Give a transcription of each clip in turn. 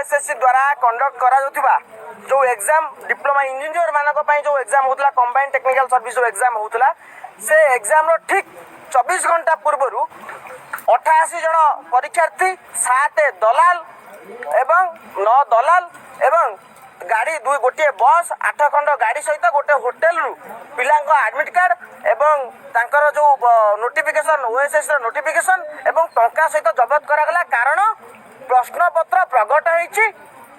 OSSC ଦ୍ୱାରା conduct କରାଯାଉଥିବା ଯେଉଁ ଏକ୍ଜାମ୍, ଡିପ୍ଲୋମା ଇଞ୍ଜିନିୟର ମାନଙ୍କ ପାଇଁ ଯେଉଁ ଏକ୍ଜାମ୍ ହେଉଥିଲା, କମ୍ବାଇନ୍ ଟେକ୍ନିକାଲ ସର୍ଭିସ୍ ଯେଉଁ ଏକ୍ଜାମ୍ ହେଉଥିଲା, ସେ ଏକ୍ଜାମ୍ର ଠିକ୍ 24 ଘଣ୍ଟା ପୂର୍ବରୁ 88 ଜଣ ପରୀକ୍ଷାର୍ଥୀ, ସାତ ଦଲାଲ ଏବଂ ନଅ ଦଲାଲ ଏବଂ ଗାଡ଼ି ଦୁଇ, ଗୋଟିଏ ବସ୍, ଆଠ ଖଣ୍ଡ ଗାଡ଼ି ସହିତ ଗୋଟେ ହୋଟେଲରୁ ପିଲାଙ୍କ ଆଡମିଟ୍ କାର୍ଡ଼ ଏବଂ ତାଙ୍କର ଯେଉଁ ନୋଟିଫିକେସନ୍, ଓଏସ୍ଏସ୍ର ନୋଟିଫିକେସନ୍ ଏବଂ ଟଙ୍କା ସହିତ ଜବତ କରାଗଲା। କାରଣ ପ୍ରଶ୍ନପତ୍ର ପ୍ରଘଟ ହେଇଛି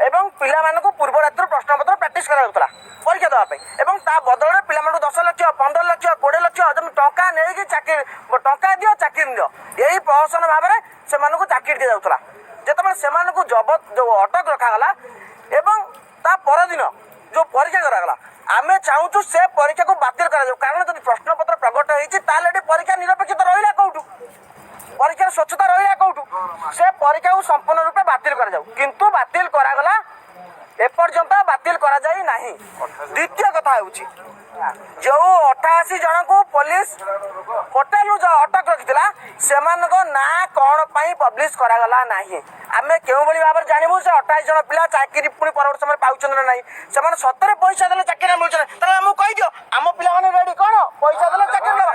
ଏବଂ ପିଲାମାନଙ୍କୁ ପୂର୍ବ ରାତିରୁ ପ୍ରଶ୍ନପତ୍ର ପ୍ରାକ୍ଟିସ୍ କରାଯାଉଥିଲା ପରୀକ୍ଷା ଦେବା ପାଇଁ ଏବଂ ତା ବଦଳରେ ପିଲାମାନଙ୍କୁ 10 ଲକ୍ଷ, 15 ଲକ୍ଷ, 20 ଲକ୍ଷ ଯେମିତି ଟଙ୍କା ନେଇକି ଚାକିରି, ଟଙ୍କା ଦିଅ, ଚାକିରି ନିଅ, ଏହି ପ୍ରହସନ ଭାବରେ ସେମାନଙ୍କୁ ଚାକିରି ଦିଆଯାଉଥିଲା। ଯେତେବେଳେ ସେମାନଙ୍କୁ ଜବତ, ଯେଉଁ ଅଟକ ରଖାଗଲା ଏବଂ ତା ପରଦିନ ଯେଉଁ ପରୀକ୍ଷା କରାଗଲା, ଆମେ ଚାହୁଁଛୁ ସେ ପରୀକ୍ଷାକୁ ବାତିଲ କରାଯାଉ। କାରଣ ଯଦି ପ୍ରଶ୍ନପତ୍ର ପ୍ରଘଟ ହେଇଛି, ତାହେଲେ ଏଠି ପରୀକ୍ଷା ନିରପେକ୍ଷତା ରହିଲା କୋଉଠୁ? ପରୀକ୍ଷାର ସ୍ୱଚ୍ଛତା ରହିଲା କୋଉଠୁ? ସେ ପରୀକ୍ଷାକୁ ସମ୍ପୂର୍ଣ୍ଣ ରୂପେ ବାତିଲ କରାଯାଉ। କିନ୍ତୁ ବାତିଲ କରାଗଲା, ଏପର୍ଯ୍ୟନ୍ତ ବାତିଲ କରାଯାଇ ନାହିଁ। ଦ୍ୱିତୀୟ କଥା ହେଉଛି, ଯେଉଁ 88 ଜଣଙ୍କୁ ପୋଲିସ ହୋଟେଲରୁ ଅଟକ ରଖିଥିଲା, ସେମାନଙ୍କ ନାଁ କ'ଣ ପାଇଁ ପବ୍ଲିଶ କରାଗଲା ନାହିଁ? ଆମେ କେଉଁଭଳି ଭାବରେ ଜାଣିବୁ ସେ 28 ଜଣ ପିଲା ଚାକିରି ପୁଣି ପରବର୍ତ୍ତୀ ସମୟରେ ପାଉଛନ୍ତି ନା ନାହିଁ? ସେମାନେ ସତରେ ପଇସା ଦେଲେ ଚାକିରି ମିଳୁଛନ୍ତି? ତାହେଲେ ଆମକୁ କହିଦିଅ, ଆମ ପିଲାମାନେ ରେଡି। କ'ଣ ପଇସା ଦେଲେ ଚାକିରି ନେବା?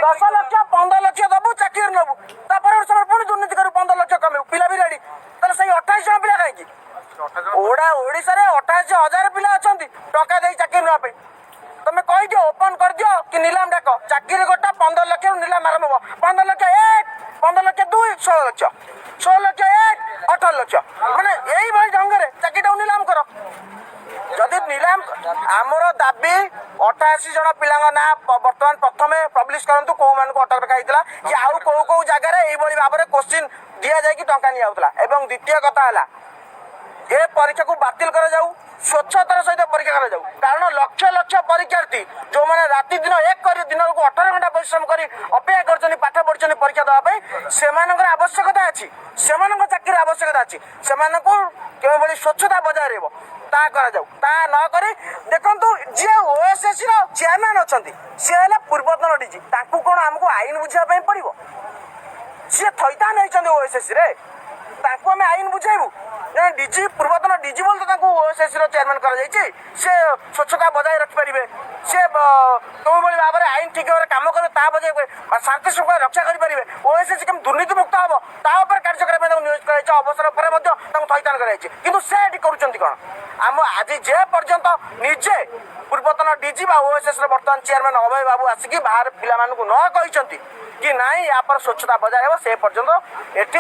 10 ଲକ୍ଷ, 15 ଲକ୍ଷ ଦବୁ, ଚାକିରି ନେବୁ, ତା ପରବର୍ତ୍ତୀ ସମୟରେ ପୁଣି ଦୁର୍ନୀତି କରିବୁ, 15 ଲକ୍ଷ କମେଇବୁ, ପିଲା ବି ରେଡି। ତାହେଲେ ସେଇ 28 ଜଣ ପିଲା କାହିଁକି? ଓଡ଼ିଶାରେ 88 ହଜାର ପିଲା ଅଛନ୍ତି ଟଙ୍କା ଦେଇ ଚାକିରି ନେବା ପାଇଁ। ତମେ କହିଦିଅ, ଓପନ କରିଦିଅ କି ନିଲାମ ଡାକ। ଚାକିରି ଗୋଟା 15 ଲକ୍ଷରୁ ନିଲାମ ଆରମ୍ଭ ହବ। 15 ଲକ୍ଷ ଏକ, 15 ଲକ୍ଷ ଦୁଇ, 16 ଲକ୍ଷ, 16 ଲକ୍ଷ ଏକ, 18 ଲକ୍ଷ, ମାନେ ଏଇଭଳି ଢଙ୍ଗରେ ଚାକିରିଟାକୁ ନିଲାମ କର। ଯଦି ନିଲାମ, ଆମର ଦାବି 88 ଜଣ ପିଲାଙ୍କ ନାଁ ବର୍ତ୍ତମାନ ପ୍ରଥମେ ପବ୍ଲିଶ କରନ୍ତୁ, କୋଉମାନଙ୍କୁ ଅଟକ ରଖା ହେଇଥିଲା କି ଆଉ କୋଉ କୋଉ ଜାଗାରେ ଏଇଭଳି ଭାବରେ କୋଶ୍ଚିନ୍ ଦିଆଯାଇକି ଟଙ୍କା ନିଆଯାଉଥିଲା। ଏବଂ ଦ୍ୱିତୀୟ କଥା ହେଲା, ଏ ପରୀକ୍ଷାକୁ ବାତିଲ କରାଯାଉ, ସ୍ୱଚ୍ଛତାର ସହିତ ପରୀକ୍ଷା କରାଯାଉ। କାରଣ ଲକ୍ଷ ଲକ୍ଷ ପରୀକ୍ଷାର୍ଥୀ ଯେଉଁମାନେ ରାତି ଦିନ ଏକ କରି ଦିନକୁ 18 ଘଣ୍ଟା ପରିଶ୍ରମ କରି ଅପେକ୍ଷା କରିଛନ୍ତି, ପାଠ ପଢିଛନ୍ତି ପରୀକ୍ଷା ଦେବା ପାଇଁ, ସେମାନଙ୍କର ଆବଶ୍ୟକତା ଅଛି, ସେମାନଙ୍କ ଚାକିରିର ଆବଶ୍ୟକତା ଅଛି। ସେମାନଙ୍କୁ କେଉଁଭଳି ସ୍ୱଚ୍ଛତା ବଜାୟ ରହିବ, ତାହା କରାଯାଉ। ତାହା ନ କରି ଦେଖନ୍ତୁ, ଯିଏ ଓଏସ୍ଏସ୍ସି ର ଚେୟାରମ୍ୟାନ୍ ଅଛନ୍ତି, ସିଏ ହେଲା ପୂର୍ବତନ ଡିଜି। ତାଙ୍କୁ କ'ଣ ଆମକୁ ଆଇନ ବୁଝିବା ପାଇଁ ପଡ଼ିବ? ସିଏ ଥଇଥାନ ହେଇଛନ୍ତି ଓଏସ୍ଏସ୍ସି ରେ, ତାଙ୍କୁ ଆମେ ଆଇନ ବୁଝାଇବୁ? ଜଣେ ଡିଜି, ପୂର୍ବତନ ଡିଜି ବୋଲି ତ ତାଙ୍କୁ ଓଏସ୍ଏସ୍ସି ର ଚେୟାରମ୍ୟାନ୍ କରାଯାଇଛି। ସେ ସ୍ୱଚ୍ଛତା ବଜାୟ ରଖିପାରିବେ, ସେ କେଉଁଭଳି ଭାବରେ ଆଇନ ଠିକ ଭାବରେ କାମ କରିବେ ତାହା ବଜାୟ ବା ଶାନ୍ତି ଶୃଙ୍ଖଳା ରକ୍ଷା କରିପାରିବେ, ଓଏସ୍ଏସ୍ସି କେମିତି ଦୁର୍ନୀତିମୁକ୍ତ ହବ ତା ଉପରେ କାର୍ଯ୍ୟ କରିବା ପାଇଁ ତାଙ୍କୁ ନିୟୋଜିତ କରାଯାଇଛି। ଅବସର ପରେ ମଧ୍ୟ ତାଙ୍କୁ ଥଇଥାନ କରାଯାଇଛି। କିନ୍ତୁ ସେ ଏଠି କରୁଛନ୍ତି କ'ଣ? ଆମ ଆଜି ଯେ ପର୍ଯ୍ୟନ୍ତ ନିଜେ ପୂର୍ବତନ ଡିଜି ବା ଓଏସ୍ଏସ୍ ର ବର୍ତ୍ତମାନ ଚେୟାରମ୍ୟାନ୍ ଅଭୟ ବାବୁ ଆସିକି ବାହାରେ ପିଲାମାନଙ୍କୁ ନ କହିଛନ୍ତି କି ନାଇଁ, ୟା ପରେ ସ୍ୱଚ୍ଛତା ବଜାୟ ହେବ, ସେ ପର୍ଯ୍ୟନ୍ତ ଏଠି